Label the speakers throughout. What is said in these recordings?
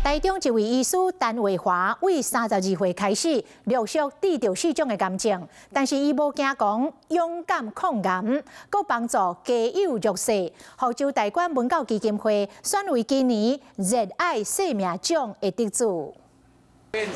Speaker 1: 台中一位醫師陳偉華，對32歲開始陸續得著四種的癌症，但是伊無驚講，勇敢抗癌，閣幫助家有弱勢，予周大觀文教基金會選為今年熱愛生命獎的得主。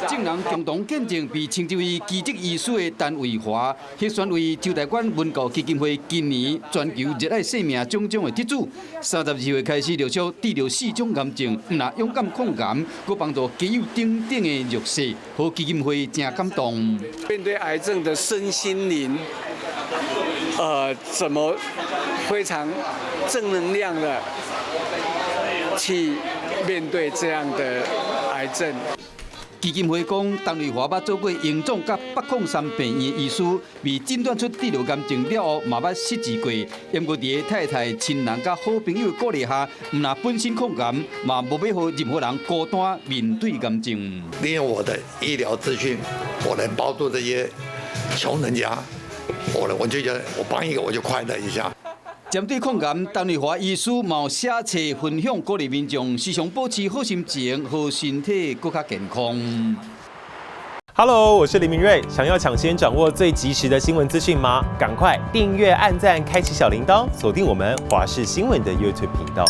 Speaker 2: 眾人共同見證被稱之為奇蹟醫師的陳偉華，獲選為周大觀文教基金會今年全球熱愛生命獎獎的得主。32歲開始陸續得著四種癌症，毋但勇敢抗癌，閣幫助家有等等的弱勢，予基金會誠感動。
Speaker 3: 面對癌症的身心靈，怎麼非常正能量的去面對這樣的癌症？
Speaker 2: 基金會講，陳偉華捌做過榮總佮北礦山病院的醫師，被診斷出得著癌症了後，嘛捌失治過。毋過佇太太、親人佮好朋友的鼓勵下，毋但本身抗癌，嘛無欲予任何人孤單面對癌症。
Speaker 4: 利用我的醫療資訊，我能幫助這些窮人家，我就覺得我幫一個我就快樂一下。
Speaker 2: 針對抗癌，陳偉華醫師嘛有寫冊分享，鼓勵民眾時常保持好心情，予身體閣較健康。
Speaker 5: Hello，我是林明瑞。想要搶先掌握最及時的新聞資訊嗎？趕快訂閱、按讚、開啟小鈴鐺，鎖定我們華視新聞的 YouTube 頻道。